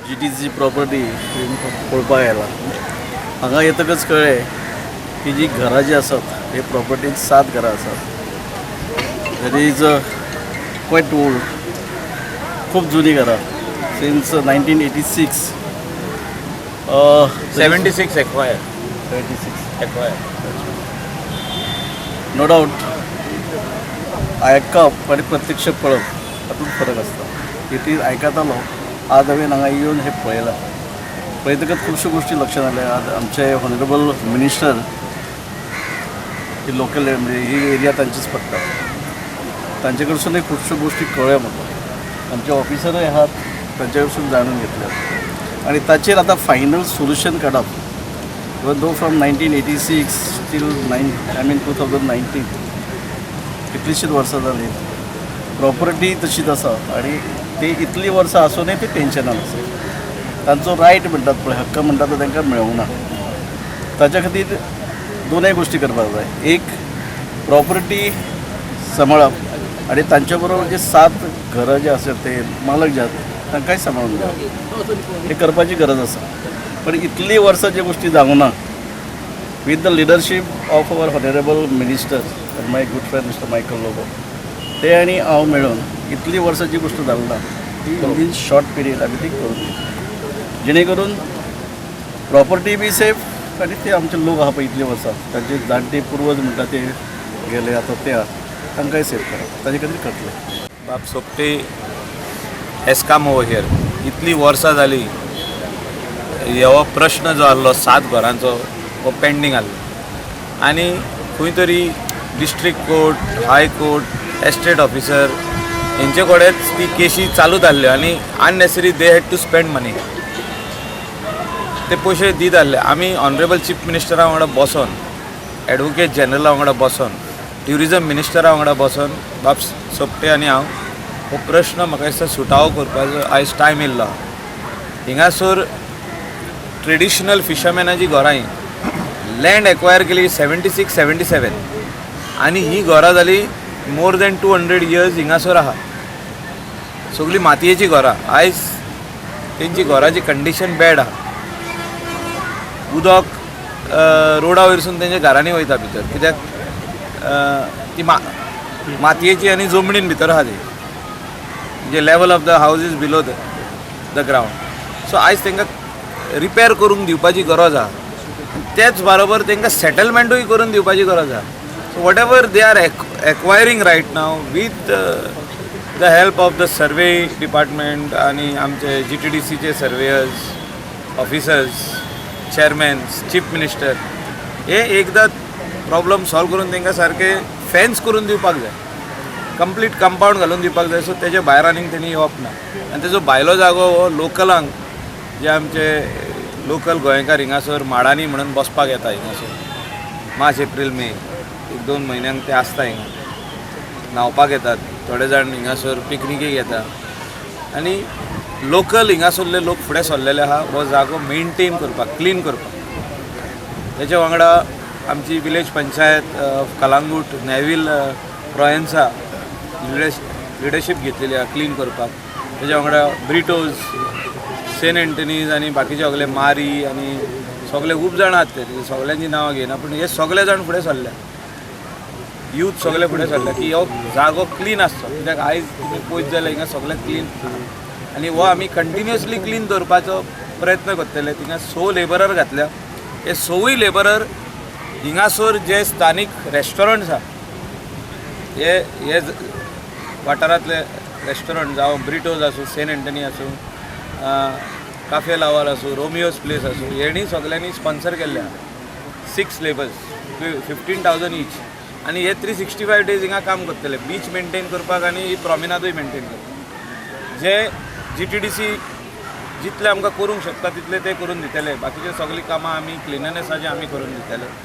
GTC property पळोवपाक आयला. हांगा येतकच कळ्ळें की जी घरां जी आसात, हे प्रॉपर्टीन सात घरां आसात. That is quite old, खूब जुनी घरां, since 1986. 76 acquire. 76. Acquire. No doubt, आयकप आनी प्रत्यक्ष पळोवप हातूंत फरक आसता. इतली आयकतालो, आज हांवें हांगा येवन हें पळयलां. पळयतकच खुबश्यो गोश्टी लक्षांत आयल्या. आज आमचे ऑनरेबल मिनिस्टर ही लोकल, म्हणजे ही एरिया तांचीच पडटा, तांचे कडसूनय खुबश्यो गोश्टी कळ्ळ्यो म्हाका. आमचे ऑफिसरूय आहात, तांचे कडसून जाणून घेतल्या आनी ताचेर आतां फायनल सोल्युशन काडप. Even though from 1986 till nine, I mean, 2019, कितलींशींच वर्सां जालीं, प्रॉपर्टी तशीच आसा आनी ती इतलीं वर्सां आसुनूय ती टेन्शनान आसा. तांचो रायट म्हणटात पळय, हक्क म्हणटात, तो तांकां मेळूंक ना. ताच्या खातीर दोनय गोश्टी करपाक जाय. एक, प्रॉपर्टी सांबाळप आनी तांचे बरोबर जे सात घरां जे आसात, ते मालक जे आसात, तांकांय सांबाळून घेवप, हें करपाची गरज आसा. पण इतलीं वर्सां ज्यो गोश्टी जावंक ना, with the leadership of our honourable minister, my good friend Mister Michael Lobo, ते आनी हांव मेळून इतलीं वर्सां जी गोश्ट जाली ना, ती विदीन शॉर्ट पिरियड आमी ती करून दिली, जेणे करून प्रॉपर्टी बी सेफ आनी ते आमचे लोक आहा पळय, इतलीं वर्सां तांचे जाणटे पुर्वज म्हणटा ते गेले, आतां ते आहा, तांकांय सेफ करप, ताजे खातीर करतले. बाब Sopte has come over here. इतली वर्सां जाली, हो प्रश्न जो आहलो सात घरांचो, हो पेंडींग आहलो आनी खंय तरी district court, high court, estate officer हेंचे कडेच ती केशी चालूच आहल्यो आनी unnecessary they had to spend money. ते पयशे दीत आहले. आमी ऑनरेबल चीफ मिनिस्टरा वांगडा बसोन, एडवोकेट जनरला वांगडा बसोन, ट्युरिजम मिनिस्टरा वांगडा बसोन, बाब सोपटे आनी हांव हो प्रश्न म्हाका दिसता सुटावो करपाचो आयज टायम येयल्लो. हिंगासर ट्रेडिशनल फिशरमॅनाची घरां ही लँड एक्वायर केली 76 77 आनी ही घरां जाली मोर दॅन 200 इयर्स हिंगासर आहा. सगळीं मातयेचीं घरां. आयज तेंची घराची कंडिशन बॅड आहा. उदक रोडा वयरसून तेंच्या घरांनी वयता भितर, कित्याक ती मातयेची आनी जमनीन भितर आहा ती, म्हणजे level of the house is below the ground. So आयज तांकां रिपेर करूंक दिवपाची गरज आहा, तेच बरोबर तांकां सेटलमेंटूय करून दिवपाची गरज आहा. So whatever they are acquiring right now with the help of the survey department आनी आमचे जीटीडीसीचे surveyors, officers, chairmans, chief minister, हे एकदां प्रॉब्लम सॉल्व करून तांकां सारकें फेन्स करून दिवपाक जाय, कंप्लीट कंपावंड घालून दिवपाक जाय. सो तेजे भायर आनीक तेणी येवप ना. आनी तेजो भायलो जागो हो लोकलांक, जे आमचे लोकल गोंयकार हिंगासर माडांनी म्हणून बसपाक येता हिंगासर, मार्च, एप्रील, मे, एक दोन म्हयन्यांक ते आसता हिंगा, न्हांवपाक येतात थोडे जाण, हिंगासर पिकनिकेक येता आनी लोकल हिंगासरले लोक फुडें सरलेले आहा हो जागो मेनटेन करपाक, क्लीन करपाक. तेच्या वांगडा आमची विलेज पंचायत कलांगूट, नेवील प्रोयन्सा लिडरशीप घेतलेली आहा क्लीन करपाक. तेच्या वांगडा ब्रिटोज, सेंट एंटनीज आनी बाकीचे सगळे मारी आनी सगळे खूब जाण आहात, ते सगळ्यांची नांवां घेयना, पूण हे सगळे जाण फुडें सरल्या, यूथ सगळे फुडें सरल्या की हो जागो क्लीन आसचो, कित्याक आयज तुमी पळयत जाल्यार हिंगा सगळें क्लीन आनी हो आमी कंटिन्युअसली क्लीन दवरपाचो प्रयत्न करतले. थिंगा स लेबरर घातल्या. हे सवूय लेबरर हिंगासर जे स्थानीक रेस्टॉरंट्स आहा, हे हे वाठारांतले रेस्टॉरंट, जावं ब्रिटोज आसूं, सेंट एंटनी आसूं, काफे लावाल आसूं, रोमियोज प्लेस आसूं, हेणी सगळ्यांनी स्पॉन्सर केल्ले आहा six labours, 15,000 each. आनी हे 365 डेज हिंगा काम करतले, बीच मेंटेन करपाक आनी ही प्रॉमिनादूय मेंटेन करपाक. जे जीटीडीसी जितले आमकां करूंक शकता तितले ते करून दितले. बाकीचे सगळीं कामां आमी क्लिननेसाचे आमी करून दितले.